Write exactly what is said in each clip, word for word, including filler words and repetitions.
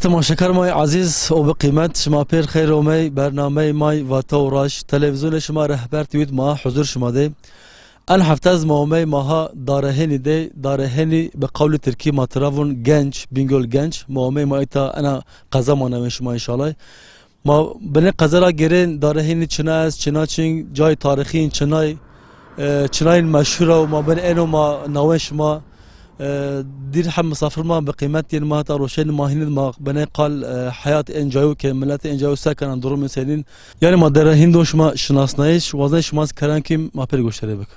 Temaşekar may ezîz û bi qîmet, şima pêr xeyr omey bernamey may Vata û Raş. Televîzyonê şima Rehber T V ma huzur şima de. En hefte ez ma omey maha Darehênî de, Darehênî bi qewlê tirkî ma tira vûn Genç, Bingöl Genç. Ma omey ma îta ena qeza ma newên şima înşallah. Ma binê qeza ra gêrên Darehênî çi ne ez, çi ne çing, cayê tarîxî yên çi ne, e, çi ne yên meşhûr e û ma bin êno ma newên şima, e, dîr hem misafir ma bi qîmet yên ma heta roşên ma hînî ma binê qal, e, heyat ên cayû ke, miletê ên cayû se kenan, durumê senîn. Yanî ma Darehênî do şima şinasnayîş, wazen şima ez kerem kîm ma pêr goştarê bik.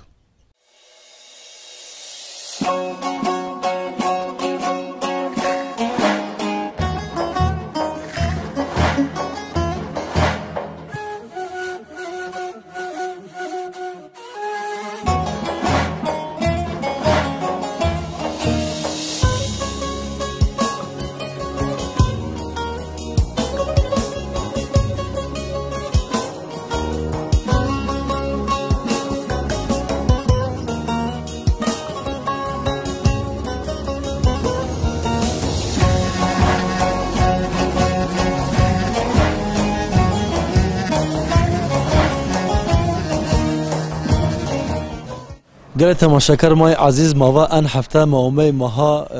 Gelê temaşekar may ezîz, ma va en hefte ma omey maha, e,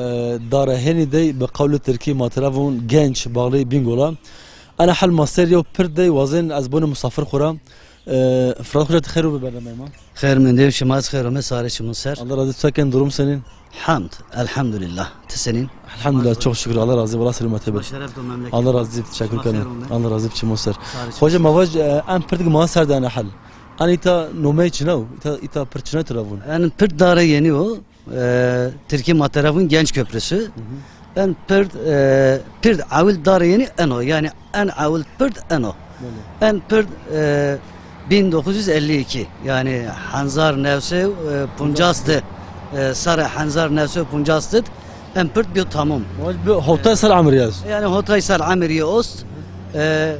Darehênî dey bi qewlê tirkî ma tira vûn Genç, baxlê Bîngola. Ena hel ma ser yew pird dey wazên ez bonê misafir xwe ra. E, Firat Xoca, tu xêr û bi bernameyê ma. Xêr mendê, şima ez xêr û me sarê çimun ser. Allah razî, tu sekin, durum senîn? Hamd, elhamdülillah. Tu senîn? Elhamdülillah, çok şükür. Allah razî, wala selamet be. Şeref do memleket. Allah razî, teşekkür ederim. Şima xêr û me. Allah razî, çimun ser. Sarê çimun ser. Xoca, ma vaj, e, em pird ma ser de ena hel. An îta nomey çi ne o? Îta, îta pird çi ne tira vûn? En pird Darehênî o. E, Tirkî ma tira vûn Genç Köprüsü. Hı hı. En pird, e, pird ewil Darehênî eno. Yani en ewil pird eno. Belê. En pird, e, bin dokuz yüz elli iki. Yani hezar newsê, e, puncas de, e, sare hezar newsê puncas de en pird biyo tamam. Vaj bi hotay sal emrî ez. Yani hotay sal emrî ost. E, e,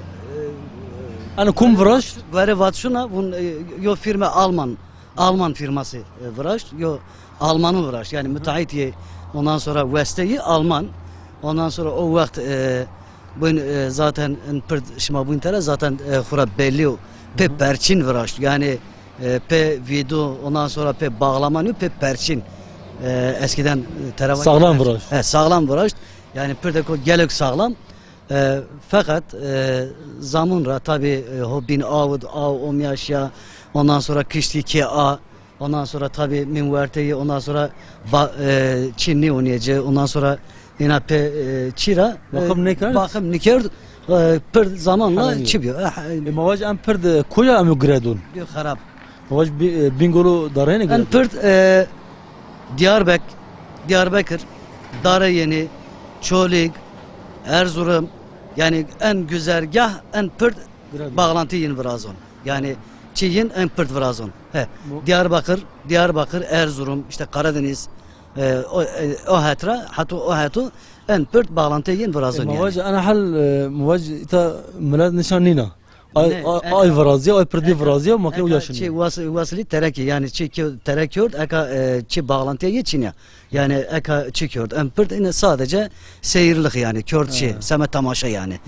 Eno kum viraşt? Guerê vatşuna vûn, e, yo firma Alman. Alman firması, e, viraşt, yo Almanı viraşt. Yani müteahhit yê, ondan sonra weste yê Alman. Ondan sonra o wext, e, bûn, e, zaten in pird şima bûn tere zaten, e, xura belli o. Pê perçin viraşt. Yani, e, pê vîdo, ondan sonra pê bağlaman yo, pê perçin. E, eskiden, e, teravan. Sağlam viraşt. He, sağlam viraşt. Yani pirdeko gelek sağlam. E, feqet, e, zamun ra tabi, e, ho bin awid, aw omyaşya, ondan sonra kişti ke a, ondan sonra tabi min werteyi, ondan sonra ba, e, çin ni oniyece, ondan sonra ina pe, e, çira, e, bakım nekerd? Bakım nekerd, e, pir zamanla çi biyo. E, ha, e, ma vaj em pir de koya em gredun? Biyo xarab. Ma vaj bi, e, Bingolu Darehênî gredun? En pir, e, Diyarbek, Diyarbekir, Dareyeni, Çolig, Erzurum, yani en güzergah, en pir bağlantı yin virazon. Yani çi yin en pir virazon. He. Diyarbakır, Diyarbakır, Erzurum, işte Karadeniz, e, o, e, o hetra, hatu o hatu en pir bağlantı yin virazon yani. Ma vaj ana hal, e, ma vaj ita milet nişan nîna. Ay, ay, ay viraziya, ay pirdî viraziya, makine uca şinî. Çi was-, wasilî terekî, yani çi ki terek yord, eka, e, çi bağlantıya yê çinî ya. Yani eka çi kord. Em pird ine sadece seyirlik yani, kord çi, seme tamaşa yani.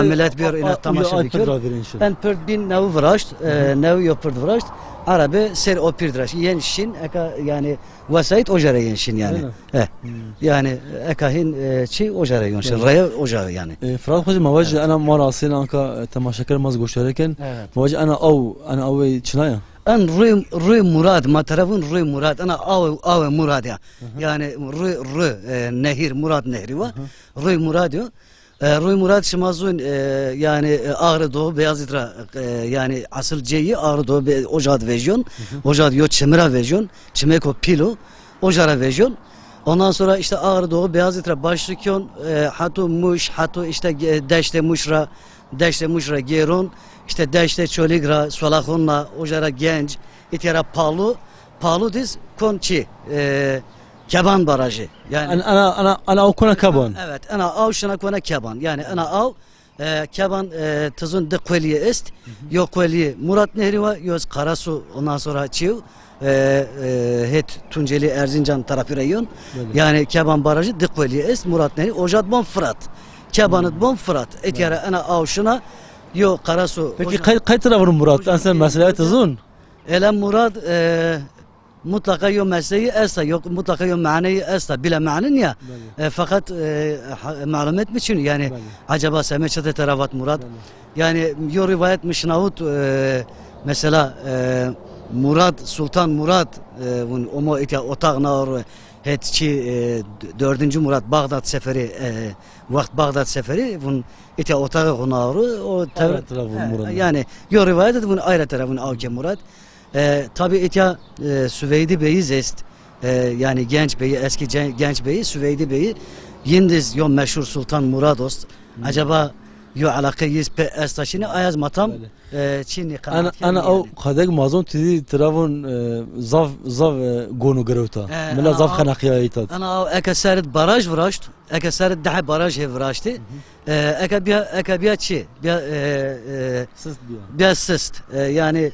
Millet bir ine tamaşa bir kord. En pird bin nevi viraşt, e, nevi yo pird viraşt. Arabe ser o pird viraşt. Yen şin, eka yani Wesayît o jere yên şin yani. Öyle mi? He. Hmm. Yani eka hin, e, çi o jere yon şin. Belê. Reye o jere yani. E, Firat Xoca, ma vaj ena ma rasîn anka, e, temaşeker ma goştarê kin. Evet. Ma vaj ena aw, ena aw çinaya? En rûy, rûy Murad, ma terefûn rûy Murad. Ena aw, aw Murad ya. Hı hı. Yani rûy, rûy, e, nehir, Murad Nehri wa. Hı hı. Rûy Murad yo. E, Rûy Murad şima zûn, e, yani, e, Ağrı Doğu Beyazıt ra, e, yani asıl ceyi Ağrı Doğu Be-, Ojad vejyon, Ojad yo çimira vejyon, çimeko pilo, Ojara vejyon. Ondan sonra işte Ağrı Doğu Beyazıt ra başlıkyon, e, hatu Muş, hatu işte, e, Deşte Muş ra, Deşte Muş ra Geron, işte Deşte Çolig ra, Solahon ra, Ojara Genç, ityara Palu, Palu diz kon çi, e, Keban Barajı. Yani ana, ana, ana o kona Keban. Evet, ana aw şina kona Keban. Yani ana aw, e, Keban, e, tizun di kueliye est. Hı hı. Yo kueliye Murat Nehri var, yo Karasu, ondan sonra Çiv, e, e, het Tunceli Erzincan tarafı reyon. Böyle. Yani Keban Barajı di kueliye est, Murat Nehri, Ojad Bon Fırat. Kebanit bon Firat. Etiyara ena awşina yo Karasu. Peki qey, qey tira vurun Murat? Ensen mesele tizun? Ele Murat, e, mutlaka yo mesleği esta, yok mutlaka yo maneyi esta. Bile mane niye? E, fakat, e, ha, malum etmişsin yani. Acaba seme çete teravat Murat? Yani yo rivayet mişnavut, e, mesela, e, Murat, Sultan Murat, e, vun omo itya otağ naor het çi, e, d-, dördüncü Murat Bağdat seferi, e, waqt Bağdat seferi, vun itya otağı xo naoru, o tev-, Ayrı tarafı he, Murat. Yani yo rivayet vun ayrı tarafın avke Murat. E, tabi itya, e, Süveydi Bey'i zest, e, yani genç beyi, eski ce-, genç beyi, Süveydi Bey'i, yindiz yo meşhur Sultan Muradost. Acaba yo alaka yiz pe esta şini, ayaz matam, e, çini Ana, qanaat ana yani. O kadek mazon tidi travon, e, zaf, zaf, e, gono girewta. E, Mila ana zaf o, xenaqiya itat. Ana o eke serit baraj viraşt, eke serit daha baraj he viraşti. E, eke biya, eke biya çi? Biya, e, e, Sist biya. Biya sist. E, yani,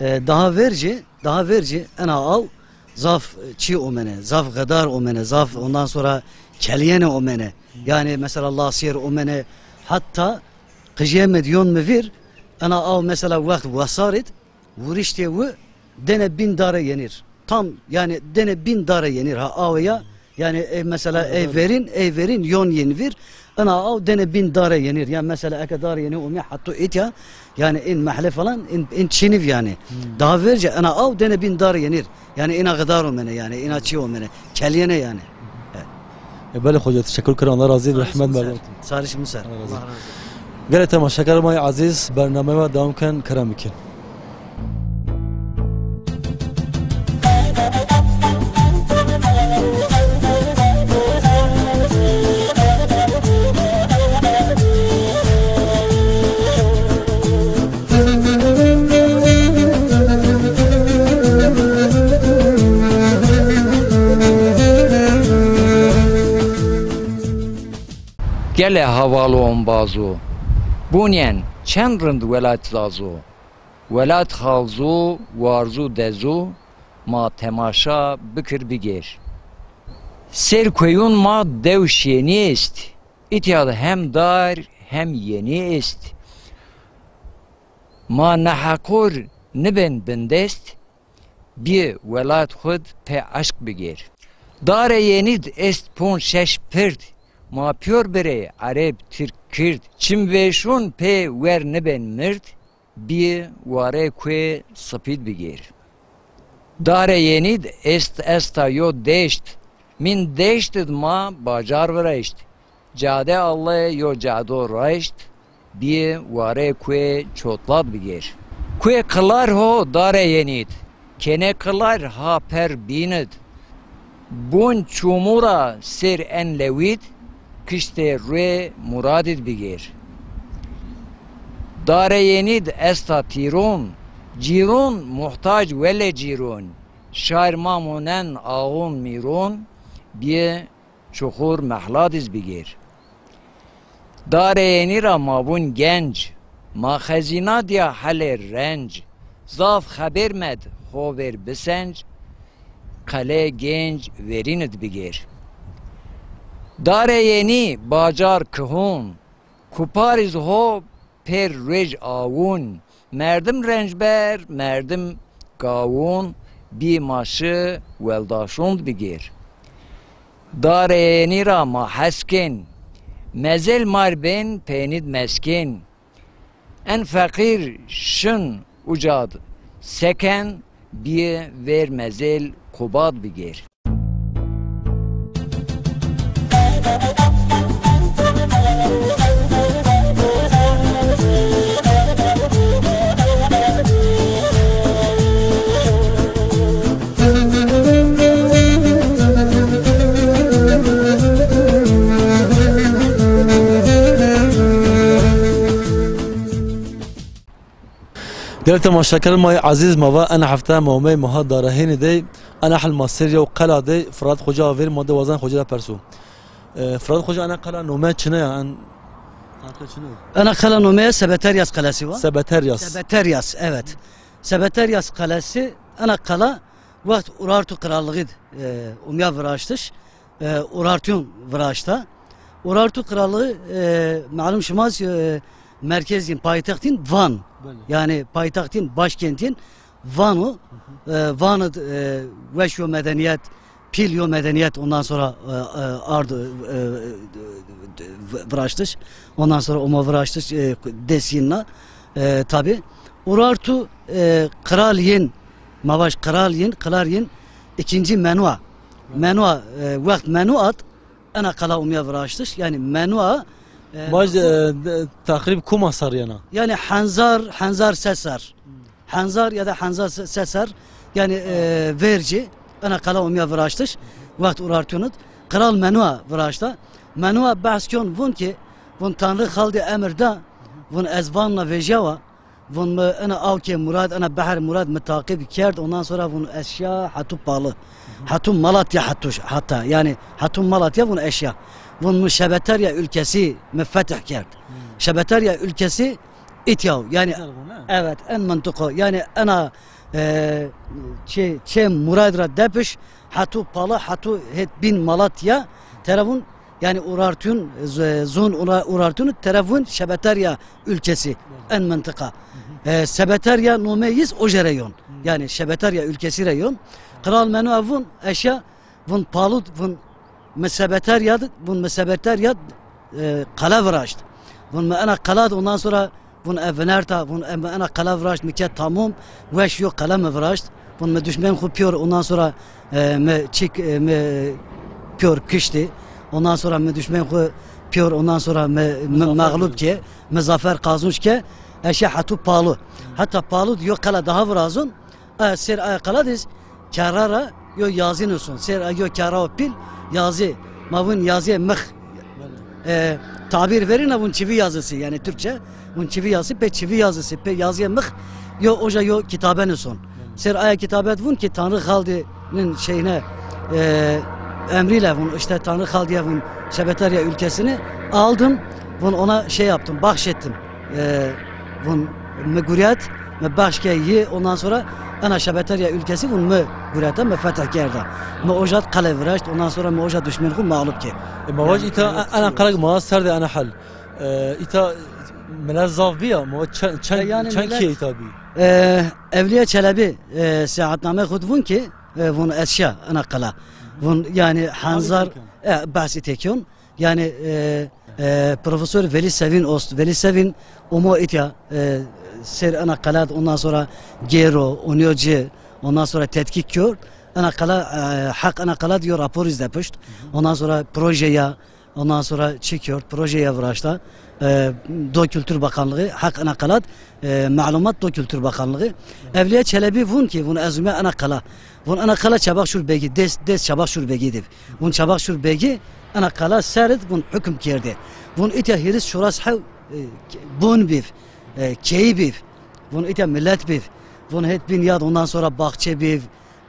e, daha verci, daha verci ena av zaf, e, çi omene, zaf gadar omene, zaf ondan sonra keliyene omene. Yani mesela lasir omene, hatta qijê medyon mi vir, ena av mesela wext wasarit, vuriştê wi dene bin dare yenir. Tam yani dene bin dare yenir ha awe ya. Yani, e, mesela, e, verin, e, verin yon yin vir. Ena av dene bin dare yenir. Yani mesela eke dare yenir umi hatto itya. Yani in mahle falan in, in çiniv yani. Daha verce ena av dene bin dare yenir. Yani ina gıdar omene yani, ina çi omene. Keliyene yani. E, belê xoca, teşekkür kirin. Allah razı olsun. Rahmet berdan. Sarış Muser. Allah razı olsun. Gelek temaşeker may aziz, bername me devam ken, kerem bikin. Gelê heval û embazo, bûnyen çend rind welat zazo. Welat xalzo, warzo dezo, ma temaşa bikir bigêr. Ser koyun ma dew şênî est, îtya de hem dar hem yenî est. Ma neheqor nibên bindest, bî welat xud pê eşq bigêr. Dare yenîd est pon şeş pird, ma piyor birê ereb, tirk, kird, çim vêşon pê wer nibên mird, bî warê kuê spîd bigêr. Dare yenîd est esta yo deşt, min deştid ma bacar vireşt. Cade Allê yo cado reşt, bî warê kuê çotlat bigêr. Kuê qilar ho dare yenîd, kêne qilar ha per bînid. Bûn çûmûra sêr en lewîd, kiştê rûê muradid bigêr. Dare yenîd esta tîrûn, cîrûn muhtac wele cîrûn. Şair ma monen ağûn mîrûn, bî çuxur mehladîz bigêr. Darê yenî ra mabûn genc, ma xezîna diya helê renc, zaf xebêr med, xo vêr bisenc, qelê genc verînid bigêr. Darê yenî bacar kihûn, kuparîz ho pêr rêj awûn, merdim rencber, merdim gawûn, bî ma şi weldaşûnd bigêr. Darê yenî ra ma hes kên, mezel mar bên pênîd meskên. En feqîr şin ucad seken, bî vêr mezel qubad bigêr. Gelek temaşeker may ezîz, ma va ena hefte ma omey meha Darehênî dey, ena hel ma ser yew qela dey, Firat Xoca avêr ma de wazan Xoca de perso. E, Firat Xoca, ena qela nome çi ne ya? En, qela çi ne? Ena qela nome Sebeteryas qelesi wa. Sebeteryas. Sebeteryas, evet. Sebeteryas qelesi, ena qela wext Urartu krallığı, e, umya viraştiş, e, Urartun viraşta. Urartu Krallığı, e, malum şimas, e, merkezin, paytextin Van. Belli. Yani paytextin, başkentin Van o. Hı hı. E, Van, e, weş yo medeniyet, pil yo medeniyet, ondan sonra, e, e, ard, e, e, viraştış. Ondan sonra oma viraştış, e, desinna, e, tabi. Urartu, e, kral yin, mavaş kral yin, kral yin, ikinci menua. Hı. Menua, e, wext menuat, ena qala umiya viraştış. Yani menua, e, Baş, e, de-, teqrîb kuma ser yana? Yani henzar, henzar sesar. Henzar ya da henzar se-, sesar. Yani, e, verci, ena qala umiya viraştış. Wext urartiyonut. Kral menua viraşta. Menua behs kyon vun ki, vun Tanrı xaldi emir da, vun ez vanna vejawa, vun mi ena awkê Murad, ena behr Murad mi taqib kerd, ondan sonra vun eşya hatu palı. Hatu Malatya hatu, hatta, yani hatu Malatya vun eşya. Vun mi Şebetarya ülkesi mi fetih kerd. Hmm. Şebetarya ülkesi ityaw, yani, Güzel bu, ne? Evet, en mantıko, yani ena, e, çe, çe Murad ra depiş, hatu palı, hatu het bin Malatya, terevun, yani Urartun, z-, zon Ura-, Urartun, terevun Şebetarya ülkesi, en mıntıka. E, Sebetarya nome yiz o jere yon. Yani Şebetarya ülkesi re yon. Kral menu evun, eşya, vun palut, vun mesebetarya, vun mesebetarya, e, qala viraşt. Vun me ena qala, ondan sonra vun ev vinerta, vun em ena qala viraşt, mi ke tamam, weş yo qala mi viraşt. Vun mi düşmen xu piyor, ondan sonra, e, mi çik, e, mi piyor kişti. Ondan sonra mi düşmen xu piyor, ondan sonra mi, mi mağlup ke, mi zafer kazanç ke, eşe hatu palu. Hatta palu yo qala daha virazun, a, ser aya qala diz, kerara yo yazin olsun. Ser ayo kerao pil, yazi, mavun yazi mıx. E, tabir verin vun çivi yazısı, yani Türkçe. Vun çivi yazısı, pe çivi yazısı, pe yazıya mıx, yo oja yo kitaben son. Ser aya kitabet vun ki Tanrı Haldi'nin şeyine, e, emriyle vun, işte Tanrı Haldi'ye vun Şebetarya ülkesini aldım. Vun ona şey yaptım, bahşettim. E, vun mi guret, mi bahş ke yi, ondan sonra ena Şebetarya ülkesi vun mi gureta, mi fetih kerda. Mi oja qale viraşt, ondan sonra mi oja düşmen xu mağlup ke. E, ma vaj ita, ena kalak ma ser de ena hal. E, ita millet zaf biya, ma çen-, çen-, E, yani çen millet kiye ita bi? E, Evliya Çelebi, e, seyahatname xud vun ki, e, vun eşya, ena qala. Vun yani hanzar, e, bahsi tekyon. Yani, e, e, Profesör Veli Sevin ost. Veli Sevin omo itya, e, ser ena qala, ondan sonra gero, onyoci, ondan sonra tetkik kör. Ena qala, e, hak ena qala diyor rapor izlepişt. Ondan sonra projeya, ondan sonra çi kör, projeya viraşta, e, do Kültür Bakanlığı, hak ena qala, e, malumat do Kültür Bakanlığı. Evliya Çelebi vun ki, vun ez ume ena qala. Vun ena qala Çabakşur Begi, des, des Çabakşur Begi div. Vun Çabakşur Begi ena qala serid vun hüküm kerde. Vun itya hiriz şuras hev, e, bon biv, e, keyi biv. Vun itya millet biv. Vun het bin yad, ondan sonra bahçe biv,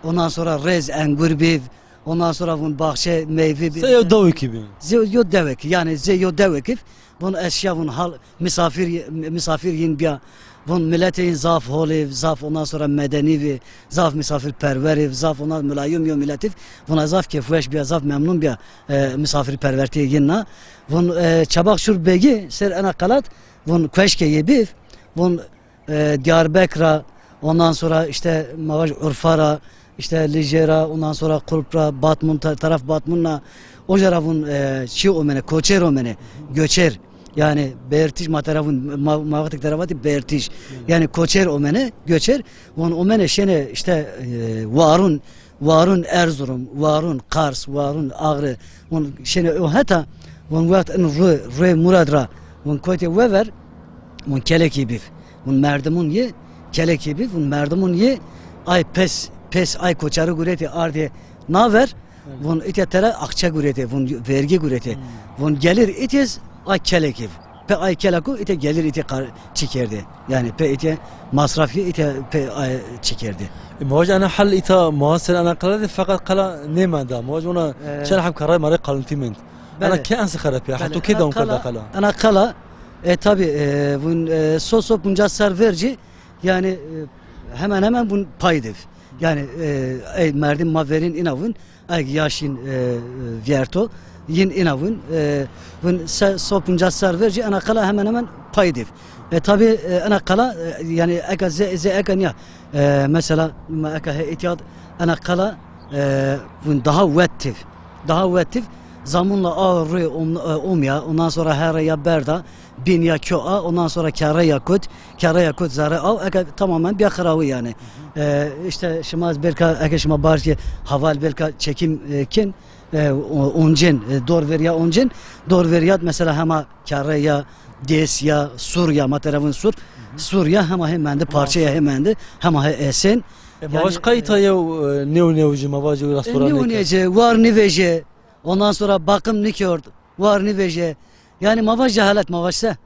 ondan sonra rez engur biv, ondan sonra vun bahçe meyve biv. Se yo dawiki bi. Ze-, yo dewek, yani ze yo dewek. Vun eşya vun hal misafir, misafir yin biya. Vun milletê yin zaf hol ê, zaf ondan sonra medeni bi, zaf misafirperver ê, zaf ondan mülayim yo millet ê. Vun zaf keyfweş biya, zaf memnun biya, e, misafirpervertiyê yin na. Vun, e, Çabakşur Begi ser ena qelat, vun kueşke yê biv, vun e, Diyarbekir'a, ondan sonra işte Mavaj Urfa'ra, işte Lijera, ondan sonra Kulp'ra, Batmun, ta-, taraf Batmun'la, o jara vun, e, çi omene, koçer omene, göçer. Yani Bertiş ma tarafın, ma-, ma wextek tarafati Bertiş. Yani koçer omene, göçer. Vun omene şene işte, e, Varun, Varun Erzurum, Varun Kars, Varun Ağrı, vun şene o heta, vun wext in ru, ru Murad ra, vun kote wever, vun kelekî biv, vun merdimun ye, kelekî biv, vun merdimun ye, ay pes, pes ay koçarı gurete arde naver, vun ite tera akçe gurete, vun vergi gurete, vun gelir itiz ay kelekî. Pe ay kelaku ite gelir ite kar-, çi kerde. Yani pe ite masraf ye ite pe ay çi kerde. E, ma ana hal ita muhasir ana qala de fakat qala nemenda. Ma ona E, çel hab karay mare qalınti mend. Ana Bele. Ke ansi xerap ya? Bele. Hatta ke Ana devam qala, kerda qala? Ana qala, e, tabi, e, vun, e, so so punca ser verci, yani, e, hemen hemen vun paydev. Yani, e, ey merdim ma verin ina vun, ay yaşin, e, e, vierto, Yin ina vun, e, vun se, so pincas ser ver jî ena qela hemen hemen payê dêv. E, tabi, e, ena qela, e, yani eka ze, ze eka niya. E, mesela, ma eka he itiyat ena qela, e, vun daha wet tiv. Daha wet tiv. Zamunla a rü om, e, omya, ondan sonra her ya berda, bin ya kyo a, ondan sonra kere ya kut, kere ya kut zare al, eka tamamen bir xirawi yani. E, işte şima belka, eke şima barki haval belka çekim, e, kin, e, o-, oncên, e, dor veriya oncên, dor veriyat mesela hema kere ya, des ya, sur ya, ma terevin sur, sur ya hema he mende, parçe ya he mende, hema he esen. E, ma Yani, vaj e, qayta yew, e, new new ji ma vaj yew e, restoran new neke. Nece, war niveje, ondan sonra bakım nikört, war niveje. Yani ma vaj cehalet, ma vaj se.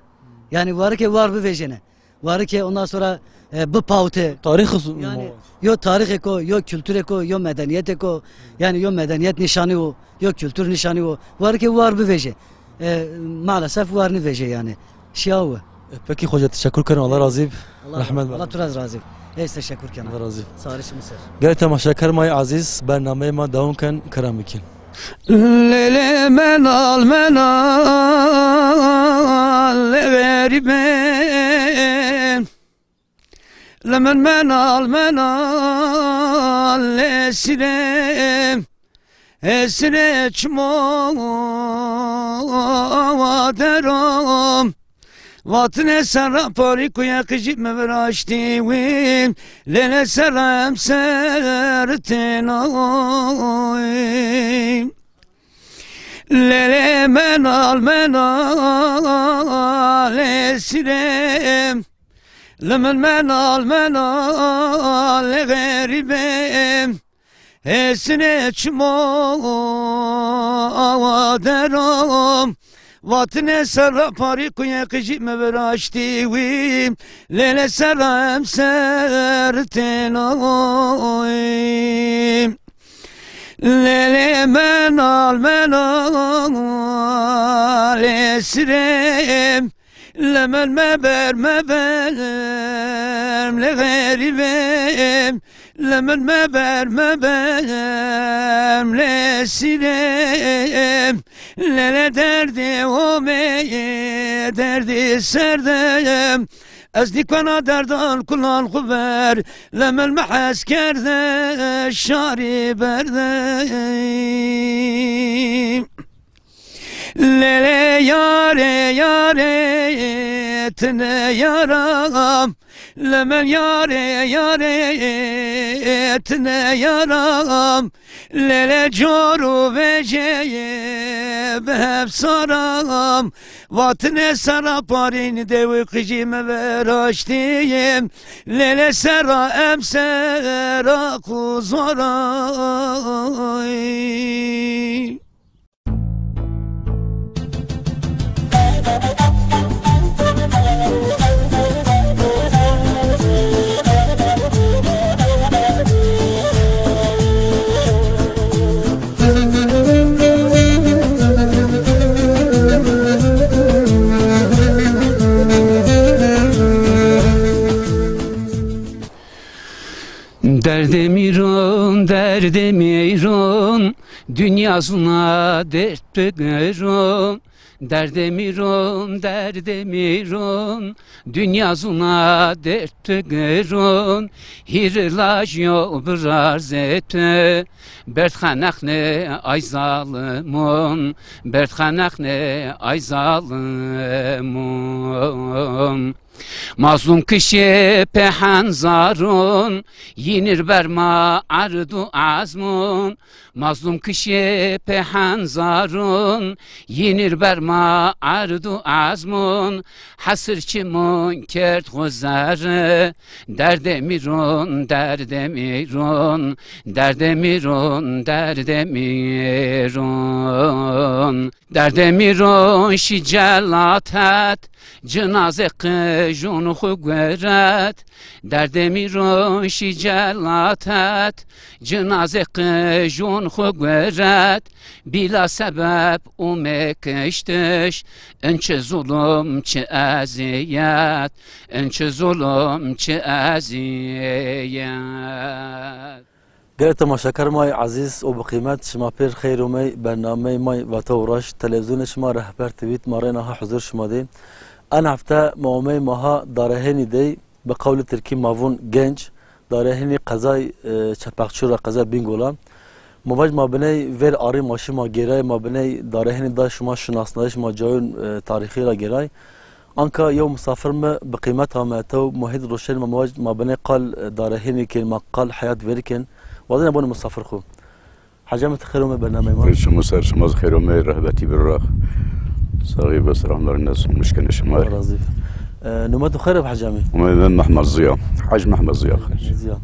Yani warike war bivejene. Warike ondan sonra, e, bipawte. Tarîx is-, Yani, yo tarîxê ko, yo kültürê ko, yo medeniyetê ko. Yani yo medeniyet nişanî o, yo kültür nişanî o. Warike war bivêje. E, maalesef war nivêje yani. Şiya we. E, peki hoca, teşekkür ederim. Allah razı olsun. Allah, Rahmet Allah ver. Tu razı olsun. Ez teşekkür ederim. Allah razı olsun. Sarış mısır. Gel temaşakar may aziz, bernameyê ma dewam ken, kerem bikin. Lele menal menal, le garibe. Li min menal menal, esîrê, esîrê çimo awa derom. Vatine serra parî ku ye qijî me viraştî wî, lê li serra em ser têna. Lê lê menal menal, esîrê. Li min menal menal, lê xerîbê. Hêsirê çimo awa derom. Vatine serra parî ku ye qijî me viraştî wî. Lê lê serra em ser têna. Lê lê menal menal, esîrê. Li min meber meber, lê xerîbê. Li min meber meber, lê esîrê. Lê lê derdê homê, derdê serdem. Ez dîkana derdan kulan xwe ber, li min mehes kerde şarî berde. Lê lê yarê yarê, tine yaram. Li min yarê yarê, tine yaram. Lê lê cor û vêjê bi hev saram. Vatine serra parîn dê wî qijî me veraştî. Lê lê serra em sera xwe zoray. Derdê mîron, derdê mîron, dinya zûna derd digiron. Derdê mîron, derdê mîron, dinya zûna derd digiron. Hîr lajiyo birarzê tu, berd xeneqne ay zalimon, berd xeneqne ay zalimon. Mazlûm kişê pê henzaron, yînir ber ma erd û ezmon. Mazlûm kişê pê henzaron, yînir ber ma erd û ezmon. Hesir çimon kerd xwe zere, derdê mîron, derdê mîron, derdê mîron, derdê mîron. Derdê mîron şî celatet, cinazê qijûn xwe guret. Derdê mîron şî celatet, cinazê qijûn xwe guret. Bila sebeb û mê kiştiş, in çi zulum, çi eziyet, in çi zulum, çi eziyet. Gelek temaşeker may ezîz û bi qîmet, şima pêr xeyr û may bernameyê may Vate û Raş, televîzyonê şima Rehber T V, ma rê niha huzur şima dê. En hefte ma omey maha Darehênî dey, bi qewlê tirkî ma vûn Genç, Darehênî qezay, e, Çepexçûra, qezay Bîngola. Ma vaj ma biney vêr arî ma şima gêray, ma biney Darehênî da şima şinasnayîş ma cayûn, e, tarîxî ra gêray. Anka yew misafir mi bi qîmet ame, tew Muhît Roşên, ma, ma, ma binê qal, e, Darehênî kên, ma qal heyat verî kên. Wazine bonê misafir xwe. Hecî Emî, tu xêr ome bernameyê ma. Rê şima ser, şima xêr ome, rehbetî bir rax. Saxî be, selamlar nesun mişkene şima. Allah razî. E, nome tu xêr be Hecî Emî? Ome ben Mehmet Ziya. Hec Mehmet Ziya. Ziya.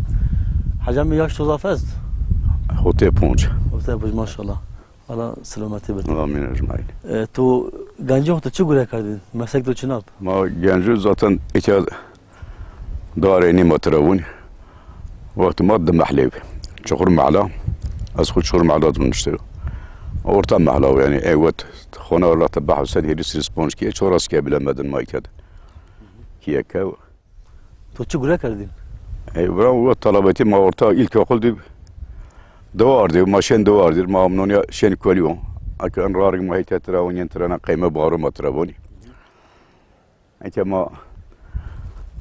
Hecî Emî, yaş to zaf est? Hotê ponc. Hotê ponc, maşallah. Allah selametî bide. Amîn ecmaîn. E, tu gencî xwe tu çi gure kerdin? Meslek tu çi nab? Ma gencî zaten îtya Darehênî ma tira bûn. Wextê ma di mehlê bi. Çuxur mehla. Ez xwe Çuxur mehla dibûn işte. Orta mehla yani, e, wet xona orta behsen hêrî sî ponc kiye, çoras kiye bile medin ma îtya. Kiye kew. Tu çi gure kerdin? Ey, bira, o talebetî ma orta ilkokul dî dewar dî, ma şên dewar dî, ma amnoniya şên kolî o. Eke en rarik ma heyte tira o, yên tirana qeyme baro ma tira bonî. Eke ma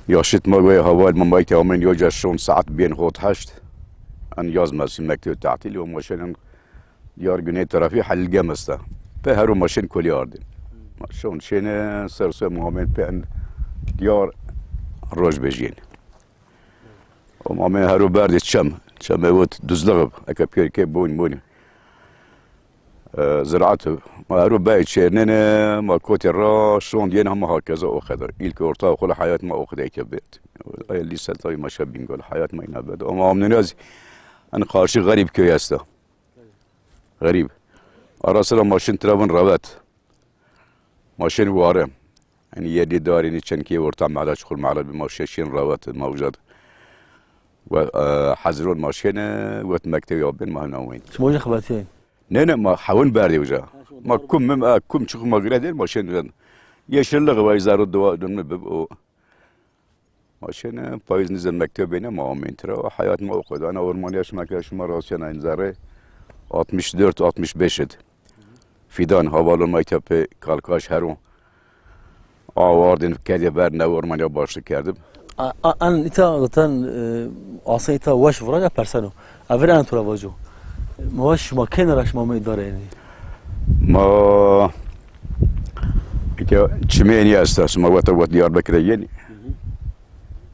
yaşit ma goye haval ma, ma eke amen yo ca şon saet biyen hot heşt. En yaz mesin mekteb tatil o, ma şên en Diyar Güney tarafî Halil Gemista. Pe her û ma şên kolî ardin. Ma şon şêne ser soy muhamen pe en diyar roj bejiyên. O muhamen her û berdê çem. Çem ew duzlixib. Eke pêrke bûn bûn. E, ziraat. Ma her û bey çêrnene, ma kotê ra şon diyen hema hakeza o kadar. İlk orta okul hayat ma o kadar ke bet. Ay lise tabi maşa Bingöl. Hayat ma ina bet. Ama amnenaz en karşı garip köy esta. Xerîb. Ara sira ma şin tira bin revet. Ma şin ware. Yanî yerlî darînî çenkê orta mehla, çukur mehla bi ma şe şin revet. Ma uca we, e, hezron ma şin, e, wet mektebê ya bin ma hevna wên. Şima uca xebetiyên? Ne, ne, ma hewin berdê uca. Ma kum mim, e, kum çukur ma gire der ma şin. Yeşillik ve zaro dua dönme bi o. Ma şêne, payîz nizem mektebê ne, ma amên tira. Hayat ma o kadar. Ana ormaniya şima ke şima rastiyana in zerre altmış dört, altmış beş id. Fidan, havalon ma îtya pê kalkaş heron. Awardin kediye ber ne ormaniya başlık kerdim. A, a, an îta zaten, e, asê îta weş vura ya perseno. Evir an tura vajo. Ma şima kêne ra şima me îdare yani. Ma îtya çimênî esta, şima weta wet Diyarbekir'e yeni.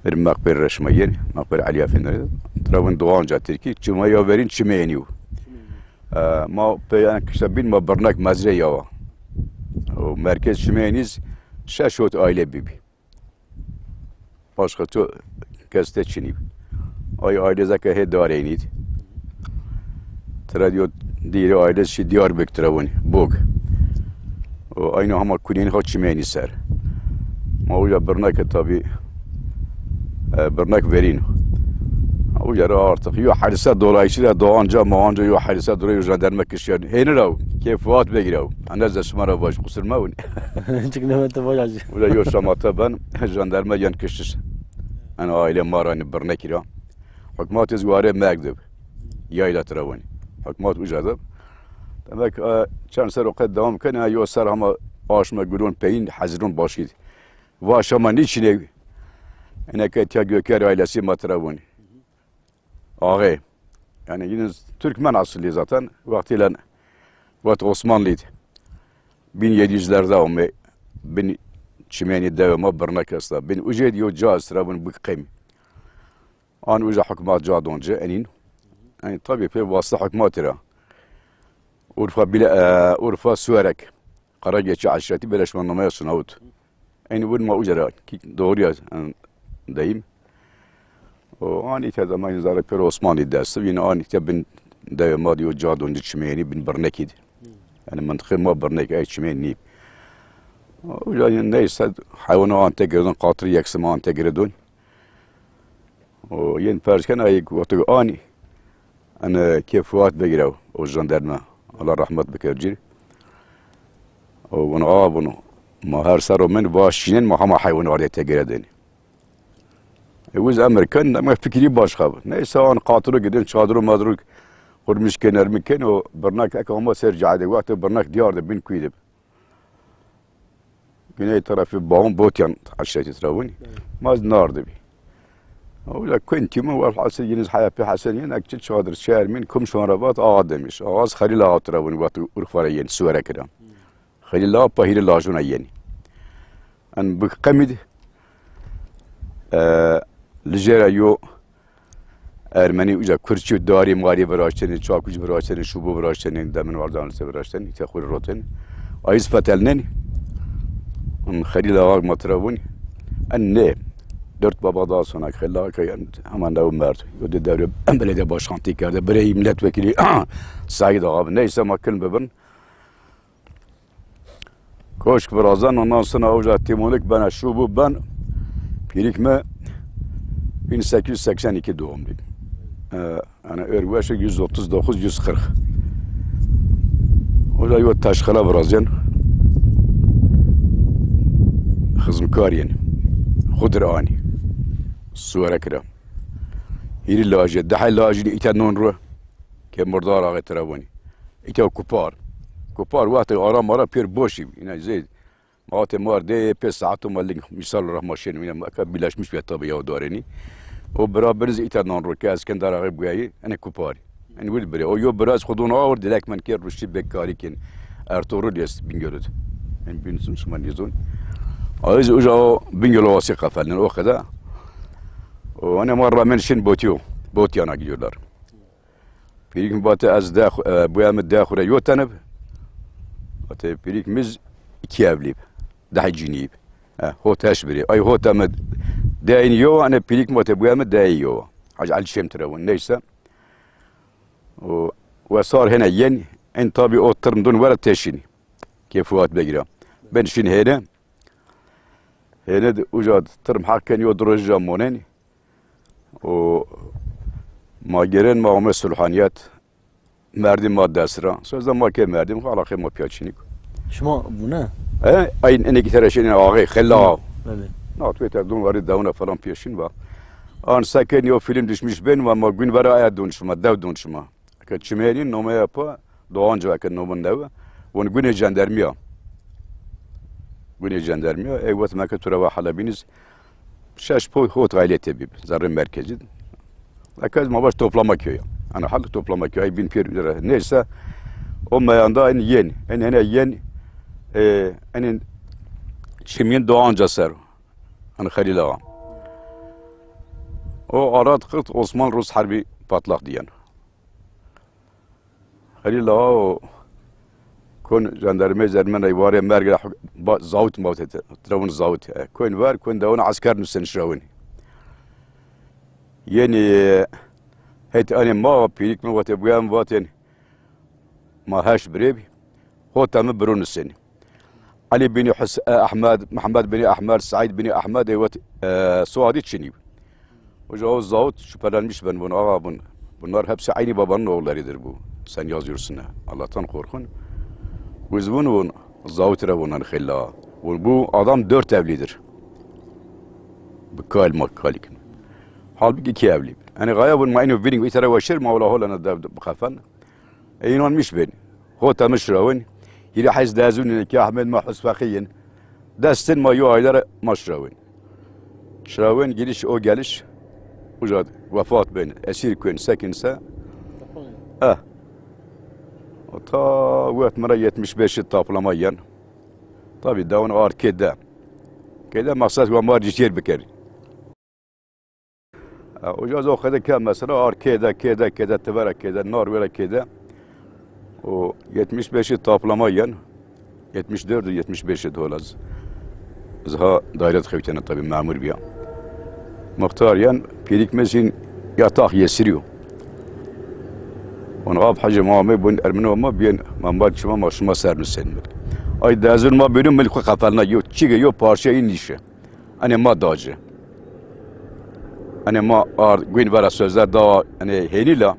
Bir maqbir re şima yeni, maqbir Ali Efendi. Travin Doğanca Tirkî, çima ya verin çimênî. E, ma pe yan kişte bin ma birnek mezre ya. O merkez çimêniz şeş ot aile bibi. Başka tu kes te çinî. Ay ailezeke hê darênî. Tira diyo dîrê ailez şî Diyarbekir tira win. Bog. O aynı hama kunên ha çimênî ser. Ma uca birneke tabi, e, birnek verîn. Ha uca ra artık yo herse dolayısıyla doğanca mağanca yo herse dolayı jandarma kişiyan. Hêni raw, kê Fuat Begir ew. Ene ze şima ra vaj, qusur mewin. Çik neme te vaj acı. Uca yo şamata ben, jandarma yan kiştiş. En aile ma ra ni birnekî ra. Hukmat ez ware merg dib. Yayla tira wen. Hukmat uca dib. Demek, e, çend ser o qed devam ken, e, yo ser hama aşme gulon peyin hezirun başîd. Va şama niçine? Eneke tiya Göker ailesi ma tira wen. Ağê. Yani yine Türkmen asıllı zaten. Vaktiyle Vat Osmanlıydı. Bin yedi yüzlerde ome bin çimeni devema birnek esta. Bin ucê diyo ca estra bin bu qeymi. An uca hukmat ca donce enin. Yani tabi pe vasıta hukmat ra. Urfa bile, e, Urfa Suerek. Karageçi aşireti beleşmannamaya sunavut. Eynî win ma uca ra ki doğru ya, e, deyim. O an îte de ma zara pêro Osmanî dest, yine an îte bin devê ma diyo ca donci çimênî bin birnekî di. Yani mıntıqê ma birnek ey çimên nî. Uca neyse hayvanı an te girdin, qatırı yeksime an te girdin. O yên perçken ay wextê anî. Ene kê Fuat Begir ew, o jandarma. Allah rahmet bike cîr. O bunu a bunu. Ma her ser o min va şînin ma hema heywan ardê te gire deni. E, wiz emir kin, dema fikirî başqa bû. Neyse, an qatiro gidin, çadiro madiro qurmiş kin, ermin kin, o birnek ek ama ser cade, wextê birnek diyar de bin kuî de. Güney tarafı Bağın Botyan aşireti tarafın. Evet. Maz nar de bi. Öyle kuên tîmin, welhasil yeniz haya pê hesen yen, ek çi çadir, çi ermin, kum şuan rabat, ağa demiş. Ağaz Xelîl Ağa tarafın, wextê Urfara yen, suwere kiran. Xelîl Ağa pahîrê lajûna yenî. En bi qemî de, e, li jêra yo Ermenî uca Kurçû darî marî viraştenî, çakûç viraştenî, şûbû viraştenî, demin wardan li viraştenî, te xwe rotin. Ayîz fetelnenî. En Xelîl Ağa matira bûn. En ne. Dört baba daha sonra Xelîl Ağa kay, en hemen de o merd. Yo de devre belediye başkan tê kerde. Birey milletvekili Saîd Ağa. Neyse ma kin bibin. Koşk virazan, ondan sonra uca tîmonik bena şûbû ben, pîrik me bin sekiz yüz seksen iki doğumluyum. Ee, yani örveşi yüz otuz dokuz, yüz kırk. Uca yo taşkala virazan. Xizmkariyên. Xudir ani. Suwere kira. Hîrî lajê, dehê lajî îte non ru. Ke murdar axe tira bûnî. Îte kupar. Kupar wextê aram ara pêr boşî bî. Îne zê. Ma te mar de pê saet ma ling misal rahma şên. Îne ma ka bilaşmiş ve tabi ya dareni. O bira biriz îte non ru ke ez kendar axe buyayî. Ene kupar. En wir bire. O yo biraz xudun ağır dilek men ke ruşi bekarî kin. Ertuğrul yes Bingöl'ü. En bin sun şuma nizun. Ayız uca o Bingöl ovası kafelnen o kadar. O, hani ma rağmen şin Botio. Botiyan'a gidiyorlar. Pîrik min bate ez de, e, buya min de xure yo tenib. Bate pîrik miz iki evlîb. Deh cinîb. E, hot heş birî. Ay hot em deyni yo, ane pîrik min bate buya min dey yo. Hacı Ali Şem tire bûn. Neyse. O, we sar hene yen, en tabi o tirm dun were teşin. Kefuat begira. Ben şin hene. Hene de uca tirm hakken yo droja monen. O ma gelen ma ome sulhaniyet. Merdim ma desra. Sözde ma ke merdim, alaxe ma piyaçinik. Şima bûne? E, ay ene ki tereşen ağay, xella. Evet. Na tu te dun vari davuna falan piyaşin va. An seken yo film düşmüş ben va ma gün vara aya dun şima, dev dun şima. Ke çimenin nome yapa, doğanca ke nomun dev. Von güne jandarmiya. Güne jandarmiya. E, vat ma ke turava halabiniz. Şeş poy hot aile tebib, zarrê merkezi. Eke ez ma baş toplama köyü. Ana hal toplama köyü, bin pir üzere. Neyse, o meyanda en yen, en hene yen, e, en çimyen doğanca ser. Ana Xelîl Ağa. O arat kırt Osman Rus harbi patlak diyen. Xelîl Ağa o kon jandarmê zermen ey warê merg ba-, zawit mawte te-, trawin zawit. E, kon ver, kon dewon asker nusen şrawin. Yeni het ani ma pîrik mi vate buyan vaten ma heş birê bi. Hota mi biro nusen. Ali bin Hus-, e, Ahmed, Muhammed bin Ahmed, Said bin Ahmed, evet, e, Suadi çinî. Hoca o Zavut şüphelenmiş ben bunu, ağa bun. Bunlar hepsi aynı babanın oğullarıdır bu. Sen yazıyorsun ha. Allah'tan korkun. Biz bunu bun, Zavut re bundan xilla. Bu, bu adam dört evlidir. Bu kal ma kalikin. Halbuki iki evli. Yani gaya bun ma ino biring itara veşir ma ola hola na dev bu kafen. E, inanmış ben. Hota mi şirawin. Hîrê hez dezûnê ki Ahmed ma husfexiyin. Destin ma yo aydara ma şirawin. Şirawin giriş o geliş. Uca vefat ben. Esir kuen sekinse. Eh. O ta wet mira yetmiş beşi taplama yen. Tabi dewon ar kêde. Kêde maksat wa mar cicêr bikeri. E, uca o xede ke mesela ar kêde, kêde, kêde, tivera kêde, nar wera kêde. O yetmiş beşi taplama yen, yetmiş dört û yetmiş beşi dolaz. Ez ha daire xewtene tabi memur biya. Muxtar yen, pîrik mezin yataq yesiriyo. On ab hacı mame bun ermino ma biyen, ma mal çima ma şuma ser nusen. Ay dezun ma binu milku kafelna yo, çige yo parça in işe. Ene ma daci. Ene ma ard, gwîn vera sözler dawa, ene hênî la.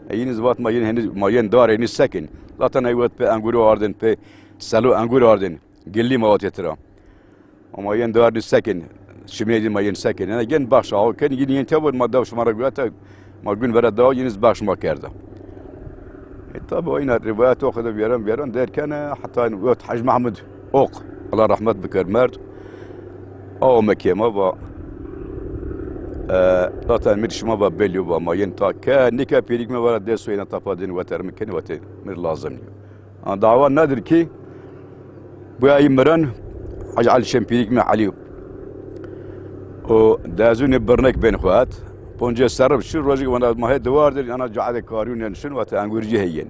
E, yîn zivat ma yên hênî, ma yên dar hênî sekin. Zaten ey wet pe enguru ardin, pe selo engur ardin. Gilli ma vatê tira. Ama yên dar hênî sekin. Şimê dî ma yên sekinîne, yên baxş awa ken, yên yên tevon ma dev şima re gurete, ma gûn vere dewa, yên iz baxş ma kerda. E, tabi o îna rivayet o xede vêran vêran derkene, heta wet Hec Mehmud Oq, Allah rahmet bikir, merd. Awa me kêma va, e, zaten mir şima va belî va ma yên ta ke, nike pîrik me vere dest wêne tapa din weter min ken wete mir lazim niyo. Ha, dawa nedir ki, bu ayı miran, Hacı Ali Şempîrik me Elî. O dezûnê birnek bên xwe hat. Poncê serib şu rojik wana mahê diwardir, yana caade karûn yen şun, wate engurcî heyên.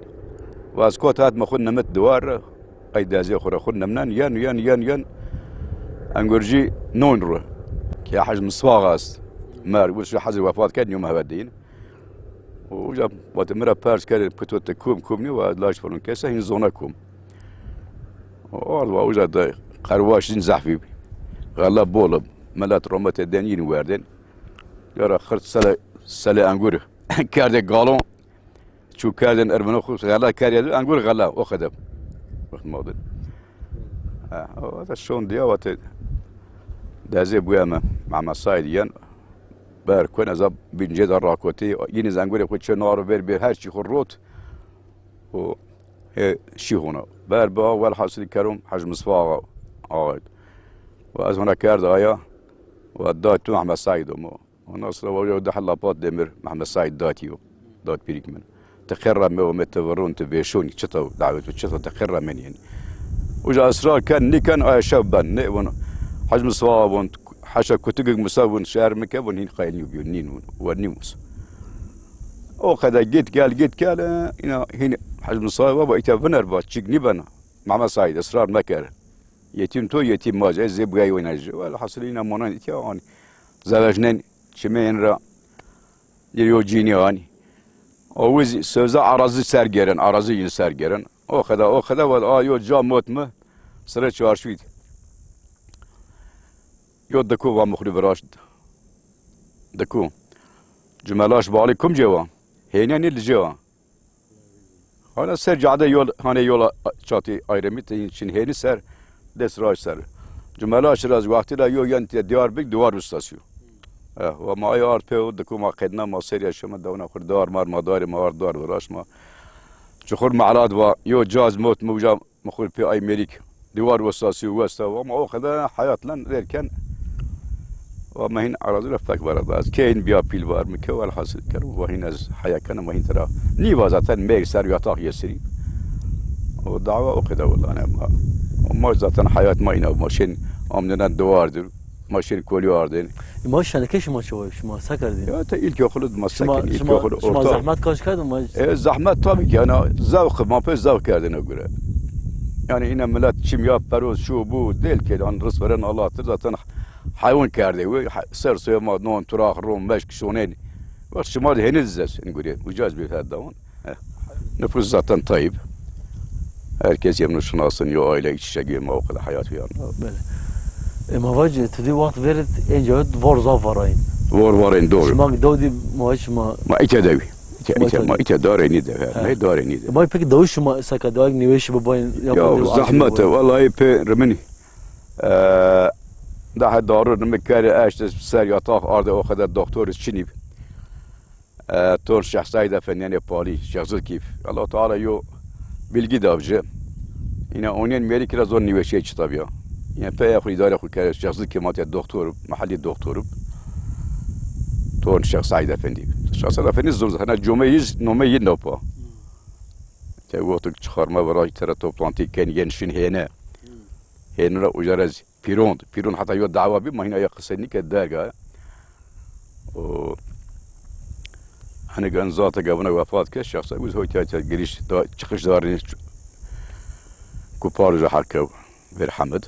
Wa ez kot hat me xwe nemit diwar, ay dezê xwe re xwe nemnen, yen, yen, yen, yen. Engurcî non ru. Ki Hacı Misvax est. Mer, wir şu Hacı vefat ked, nîyo mehve deyin. Û uca wate min re pers kere, pito te kom, kom nî, wa laş falan kese, hîn zona kom. Ard wa uca de qerwaş din zehfî bî. Xela bol im. Milet rometê den yîn werdin. Yara xirt sele, sele engur kerde galon. Çû kerdin ermeno xwe xela keriye, engur xela, o xedeb. Wextî mawdin. Ha, o da şon diya wate dezê bûye me. Mehmet Said yen. Ber kun ez a bincê de rakotî, yîn iz engurê xwe çê nar ver bê her çî xwe rot. O, e, şî hona. Ber ba, welhasil kerom, Hec Misfa axa, axa. Ve ez hona kerd aya, ve da tu Mehmet Said omo. Ondan sonra ve de hella pat demir, Mehmet Said datiyo. Dat pirik min. Te qerra me ome te verron, te vêşonî, çita davet, çita te qerra men yên. Uca israr ken, niken, aya şev ben, ne, von, Hec Misfa von, haşa kutigik Musa von, şehr mike von, hin qayil niyo biyo, nin von, ve nimus. O kadar git gel, git gel, e, ina hin Hec Misfa va, va, ite viner va, çik ni bena. Mehmet Said, israr meker. Yetim to, yetim mac, ez zê bugay wena ji. Velhasil ina monan itiya, ani, zevejnen, çimeyên ra, Yê yo cînî anî. O wiz sözde arazi ser gerin, arazi yin ser gerin. O xeda, o xeda ve a yo ca mot mi sire çarşûyî. Yo diku va mixlî viraşt. Diku. Cumelaş balî kum cêwa. Hêne nî li cêwa. Hala ser cade yol, hane yola çatî ayrımî te çin hêni ser, dest raj ser. Cumela şiraz wextî la yo yen te diyar bik, diyar ustasyo. Eh, ve ma ay ard pê o, diku ma qedna ma ser yaşama davna xur dar mar ma dar ma ard dar viraş ma. Çuxur malat va, yo caz mot muja mixur pê ay merik. Diyar ustasyo westa va, ma o kadar hayatlan derken ve ma hin arazi refak var da. Keyin biya pil var mı ke, velhasil kerim, ve hin ez haya kendim, ve hin tera. Niva zaten mer ser yatak yesiri. O dava o kadar vallahi ne ma. O ma zaten hayat ma ina, ma şin amdenen duvardır. Ma şin kolyu ardın. E, ma şeneke şima çawa, şima se kerdin? Ya te ilkokulu ma Şima, sekin, şima, ilkokulu şima orta. Zahmet kaç kerdin ma? E, zahmet tabii ki, yani zevk, ma pek zevk kerdin o göre. Yani yine millet çim ya peroz şu bu değil ki, yani rızk veren Allah'tır zaten hayvan kerdi. Ve ha-, ser soya ma non, turaq, rom, meşk, şonen. Bak şima de henüz zesin göre. Ucaz bir her davan. Eh, nüfus zaten tayyip. Herkes yemnu şinasın, yo aile iç içe girme o kadar hayat bir yanı. Belê. E, ma vac, tu di waqt verit, enca vor zaf varayın. Vor varayın, doğru. Şima dawdi ma şima Ma ite devi. Ite, Ma ite, ite ma devi. Ite dare ni de. Ha. Ne dare ni de. Ma peki dawi şima saka dawi niveşi babayın Ya yapmadığı zahmet, vallahi pe remini. Ee, daha darur mi kare eşte ser yatak arde o kadar doktor çinib. E, Tor Şehzayî de fenyenê palî, Şehzil Kîf. Allah Teala yo bilgi davci. Yine onyen meri kira zor nîveşê çi tabiya. Yine pe xu idare xu kere, Şehzil Kîf matiye doktor, mahalli doktor. Tor Şehzayî de fendi. Şehzayî de fendi zor, hena come yiz, nome yin nopa. Te wextuk çixarma ve raj tere toplantı ken yen şin hêne. Hêne ra ucarez. Pîrond. Pîrond heta yo dawa bî, ma hîna ya qisey nîke derga. O, hani gen zate gavina wefat ke, şexsa wiz hoy tiya tiya giriş da, çıkış darin, kupar ja hakev ver Hamid.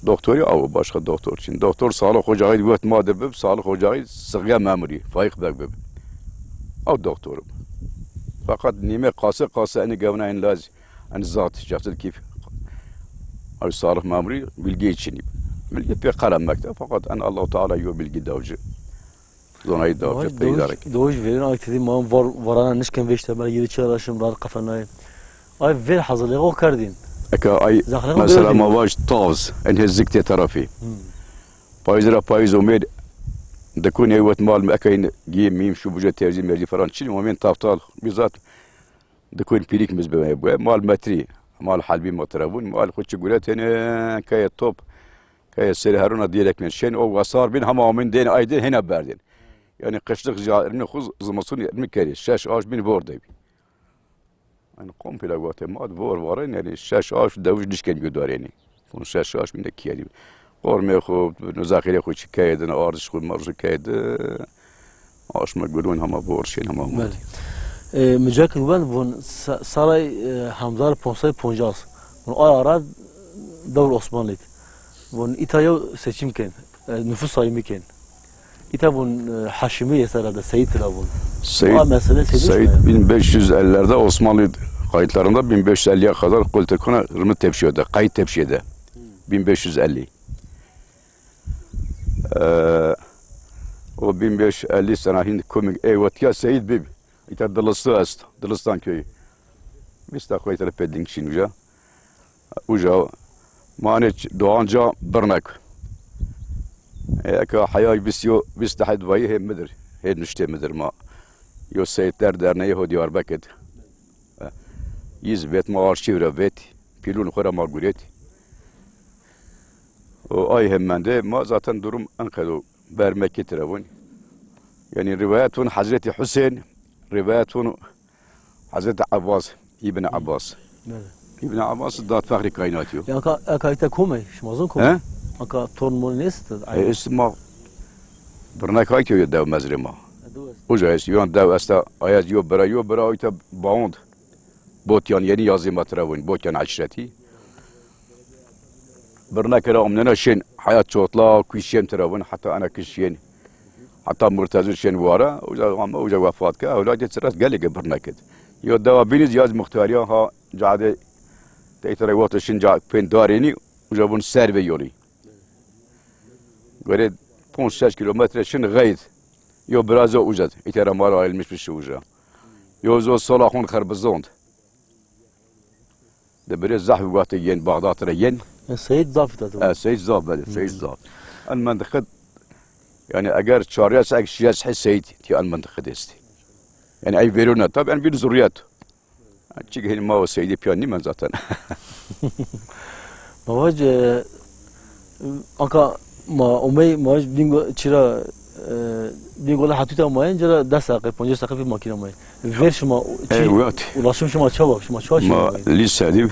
Doktorî aw başka doktor çin. Doktor Salih Hocağı wet ma de bib, Salih Hocağı sıgıya memurî, Faik Beg bib. Aw doktorum. Fakat nîme qase qase eni gavina en laz. Hani zat şahsiyet kif. Abi Salih Memuri bilgi için. Bilgi pek karanlıkta fakat en Allahu Teala yo bilgi davcı. Zonayı davcı peydarek. Doj verin ay dedi ma var varana nişken veşte ben yedi çarşım rahat kafanayı. Ay ver hazırlığı o kardin. Eka ay mesela ma vaj tavz en hezikte tarafı. Hmm. Payîz ra payîz omên, dikûn ê wet mal me, ekeyîn giyê mîm, şu bûje terzî merzî falan çin, omên taftal, bizat dikûn pîrîk miz be bûye, mal metrî, mal helbî ma tira bûn, mal xwe çi gure têne, keye top, keye serê herûna dêrek bên şên, o wesar bin, hema omên dên, ay dên, hêna berdên. Yani qişlik jî ilmî xwe, zimiston ilmî kerê, şeş aş bin bor de bî. Yani komple gote ma di bor varen, yani şeş aş dewij dişken gudareni. Bun şeş aş bin de kiyedi. Qormê xwe, nuzakirê xwe çi keyedin, ardiş xwe, marj keyedi. Aşma gulun hema bor şên hema. Belê. E, mücek ben von sa-, salay, e, hemzar ponsa poncas. Von ay ara dewr Osmanlî. Von îta yew seçim ken. E, nüfus sayımı ken. Îta bûn, e, Haşimî yê sera de Seyîd tira bûn. Seyîd, A mesele Seyîd Seyîd Huşmaya. bin beş yüz ellilerde Osmanlı kayıtlarında bin beş yüz elliye kadar Kultekona Rımı tepşiyordu. Kayıt tepşiyordu. bin beş yüz elli. Ee, o bin beş yüz elli sene hin komik eyvatiya Seyîd Bib. Îta Dılıstı est. Dılıstı köyü. Biz de koytarı pedin kişin uca. Uca, ma ne ç-, Doğanca Birnek. Eka heyay bîst yo, bîst dehê dvayî hê midir, hê nuştê midir ma. Yo Seyitler Derneği ho Diyarbekir. E, Yiz vet ma arşiv re vet, pîlûn xwe re ma guret. O ay hem mende, ma zaten durum enqedo bermekî tira bûn. Yani rivayet hûn Hazreti Hüseyin, rivayet hûn Hazreti Abbas, İbn Abbas. Belê. İbn Abbas dat fexrî kainatî yo. Ya ka, eka ite kom e, şima zon kom e? He? Eka torn mon nest? E, est ma birnek ay kewye dev mezrê ma. Uca est, yon dev esta, ayaz yo bira, yo bira, ayta baond. Botyan yeni yazî ma tira bûn, Botyan eşretî. Birnekê re omnena şên, heya çotla, kuî şên tira bûn, heta ena kiş şên. Heta Murtezir şên wara, uca ama uca wefat ke, ewladê çiras gelê ke birnekê. Yo dewa bîniz yaz muxtariya ha, cadê teytara wata şin ca pên darênî, uca bûn ser ve yolî. Gore ponc şeş kilometre şin xeyd. Yo biraz o uca, îtera mara ayrılmış bir şey uca. Yo zo sola xun xerbizond. De bire zaf wextê yên Baxdat re yên. E, Seyîd zaf te tu. E, Seyîd zaf, belê, Seyîd zaf. En mendiqe, yani eger çariyas ek şiyas he Seyîd, ti en mendiqe desti. Yani ey verona, tabi en bir zurriyet. Çik hin ma o Seyîdî piyan nîmen zaten. Ma vac, e, anka ma omey ma vac bingo çira, e, bingo la hatûta ma en cira des deqe, poncês deqe pî makîna ma en. Ver şima çi, Evet. Ulaşım şima çawa, şima çawa şima Ma lîse dî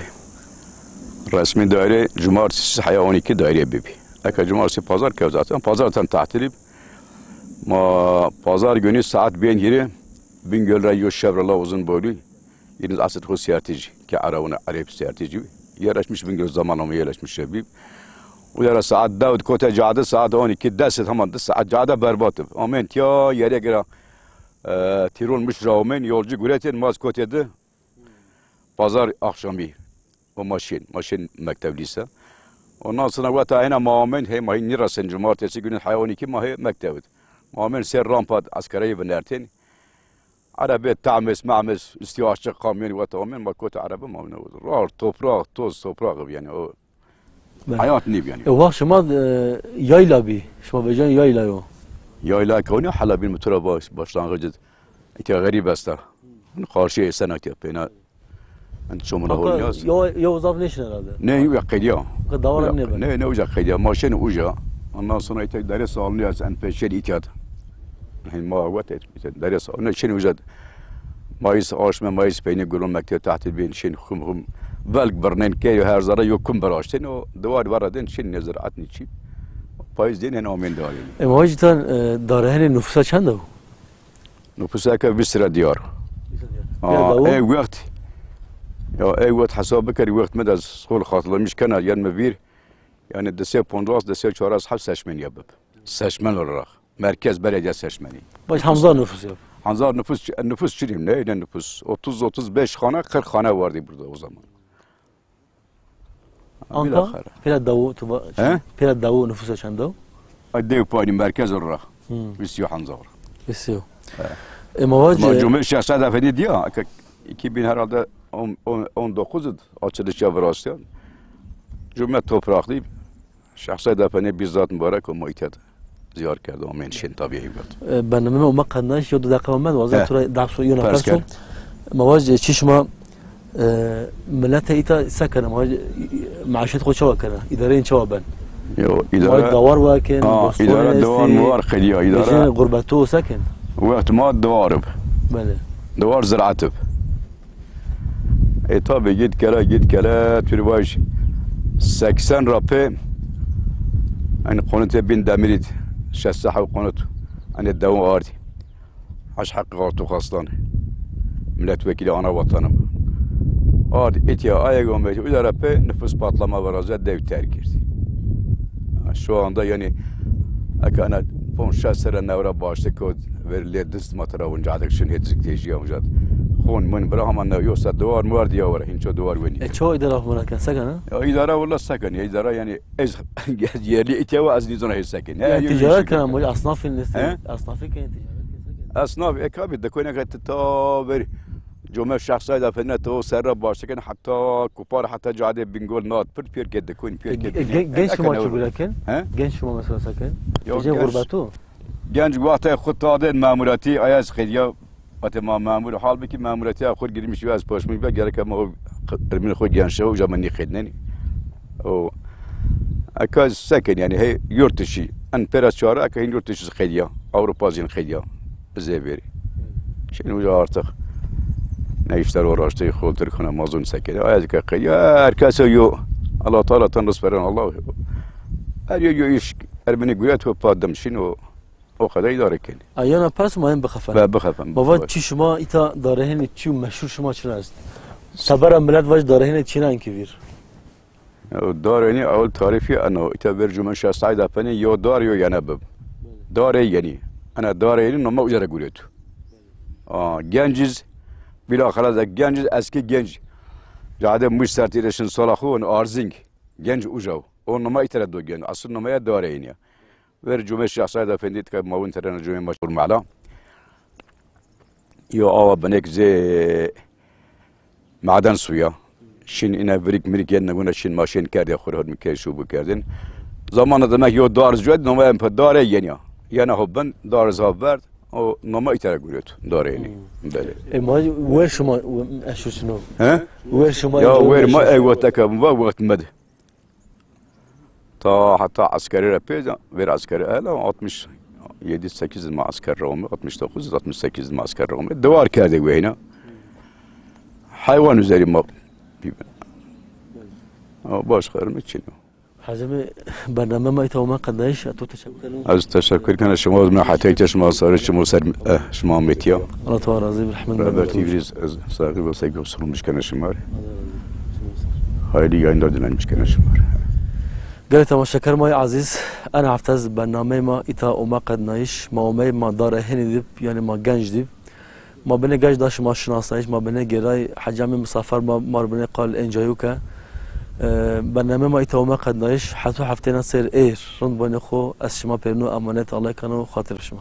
resmî daire cumartesi haya on iki daire bibi. Eka cumartesi pazar kev zaten. Pazar zaten tatilî. Ma pazar günü saat bên hîrê Bingöl re yo şevre la uzun boylu. Yine asıl xo siyartî jî, ke Arabûn Ereb siyartî jî. Yerleşmiş Bingöl zaman ama yerleşmiş şebî. O yara saat dawd kote cade saat on iki, des hemen de saat cade berbat. Amen tiya yere gira, e, tirol miş ra amen, yolcu guretin maz kote de. Pazar akşamî. O maşin, maşin mekteb lise. Ondan sonra weta hena ma amen, hey ma hin nirasen cumartesi günü haya on iki ma hey mektebit. Ma amen ser rampa askerayı binertin. Arabê tamez, mamez, üstü açık kamyon, wata amen, ma kota araba ma amen. Rar, toprak, toz, toprak yani o. Belê. Hayat nîb yani. E, wax şima, e, yayla bî, şima bêcan yayla yo. Yayla kewne hala bin motora baş, başlangıcı. Îtya xerîb esta. Karşıya Esenak'ya pêna. Çomuna Haka, hol yaz. Yo, yo zaf neşin herhalde. Ne, uca qediya. Ka dawara Uca- ne ben. Ne, ne uca qediya. Maşin uca. Ondan sonra îtya dere salını yaz, en peşer îtya. Hin ma wet et, îtya dere salını. Şin uca. Mayıs, aşme, Mayıs peyni gulun mektep tahtil bin, şin hum hum. Velk birnen ke yo her zara yo kum beraştin. O duvar vara den şin ne ziraat niçi. Payız den en amen darin. E, ma jitan, e, darehene nüfusa çend o? Nüfusa ke vîst re diyar. Vîst re diyar. Aa, Ya, dawu? Ey wext, ya, ey wext hesab biker, wext me de xol xatırlamış kena, yen me vîr, yani, di sê poncas, di sê çaras heft seçmen ya bib. Seçmen olarak. Merkez Belediye seçmeni. Baş Hamza nüfus ya. Hanzar nüfus, nüfus çilim, ne, ne nüfus? Otuz, otuz beş xane, kırk xane vardı burada o zaman. Anka, Bilahare. Pêra dawu, tu ba-, He? Pêra dawu nüfusa çend o? Ay dew payî merkez olarak. Hmm. Vîst û hanzar. Vîst û. He. E, ma vac, Ma e, Cumhur Şehzade Efendi diye, iki bin herhalde on, on, on dokuz idi. Açılışa virastiyan. Cumhur topraklı. Şexsê Efendî bizzat mübarek û ma îtya ziyar kerd, amên şên tabiî got. E, bername me û me qednayiş yo du deqa me, waza He. tura dehso yo Pers neferso. kerd. Me vaj çi şima, e, milete îta se kene, me vaj, e, meşet xo çawa kene, îdareyên çawa ben? Yo, Me vaj idare, dawar wa ken, ha, bostonê idare esti, dewar muvar qediya, idare. Bejin gurbeto se ken? Wext ma dewar ib. Belê. Dewar ziraat ib. E, tabi git gele, git gele, tu vaj seksen ra pê, yani qonutê bin Demirît, şeş sehew qonut, yani dew ardî. Haş heq xaltu xastan. Milletvekili ana vatanım. Ard itya ayego me, uca ra pê nüfus patlama veraza dev terk girdi. Ha, şu anda yani, eke ana pon şeş sere nevra başlık o, ver lê dist matara unca adek şun hedziktejiya unca. Xon mun bira hama ne, yoksa duvar muvar diye var, hinço duvar weni. E, çoğu idara hukmuna ken, se kene? Ya idara valla se ken, ya idara yani ez yerli itya ve ez nizana hê se ken. Ya, Yani, ticaret yürüyüş kene, yapıyor. Asnafın nesi? He? Asnafı kene, ticaret kene, se kene? Esnaf, e, kabi, de koyna ke ta ver, Cuma Şahsayda fene to serra başlık ken, hatta kupar, hatta cade Bingöl nat, pir piyer ke de koyun, piyer E, ke e, bini. gen-, genç Eke şuma ne çi olur? bile ken? He? Genç şuma mesela se ken? Yok, Gece genç. gurbetu. Genç wextê xwe tadên memuriyetî, aya ez xêdiya, wextê ma memur, halbikî memuriyetiya xwe girmiş, ez paşmî be, gerek ma o qirmîn xwe genç şew, uca min nî xêdnenî. O, eka sekin, yani, hey, yurt dışı, en pera çare, eka hin yurt dışı xêdiya, Avrupa zîn xêdiya, zêberi. Şimdi uca artık ne işler uğraştı, xoltir kana mazun sekin. Aya ez xêdiya, herkes yo, Allah Teala tan rızk veren Allah. Her yo, yo iş, Ermeni güret ve padım, şimdi o, O kadar idare ken. Ayana pers ma em bixefen. Ve bixefen. Ma va çi şima îta darehênê çi û meşhur şima çi ne est? Sebera millet vaj darehênê çi ne enkî vîr? Ya, o darehênê ewil tarîfî eno, îta ver Cuma Şah Said Efendi yo dar yo yene bib. Darê yenî. Ana darê yenî noma uca re guret. Aa, genciz, bila xelas genciz, eski genç. Cade muş sertîreşin sala xo, arzing. Genç uca. O noma îta re do genç. Asıl noma ya darê yenî. Ver Cumê Şehsayed Efendî dike mawin terena Cumê Meşhur Mehla. Yo awa binek zê maden suya. Şin ine virik mirik yen nebûne şin maşên kerdê xwe hurmikê şû bikerdin. Zamana demek yo dariz cuet noma em pe dare yeniya. Yena ho bin dariz ha verd o noma îtera guriyot. Dare yeni. Hmm. Belê. E ma wer şima eşû çino? He? Wer şima Ya wer ma eşû ew wexteke va wext me de. Ta heta eskerî re pê de, ver eskerî hele altmış yedi sekiz ma esker rawme, altmış dokuz altmış sekiz ma esker rawme. Dewar kerde weyna. Hayvan üzeri ma. Ama başka mi çin. Hazimi bername ma îta û me qedayîş, ez to teşekkür ederim. Ez teşekkür kena şima, me heta îta şima sarı şima ser, eh, şima metiya. Allah Teala razı olsun. Rahmet eylesin. Rehber T V'yiz, ez saygı ve saygı sunulmuş kena şima. Hayırlı yayınlar dilenmiş kena şima. Gelek temaşeker may aziz, en hafta ez bernameyê ma îta û me qednayîş, ma omey ma dare henî dib, yani ma genç dib. Ma binê genç da şima şinasnayîş, ma binê gêray hecamê misafer ma, ma binê qal encayû ke. E, bernameyê ma îta û me qednayîş, heto heftêna ser êr, rind banê xo, ez şima pêrino emanet Allah kano xatir şima.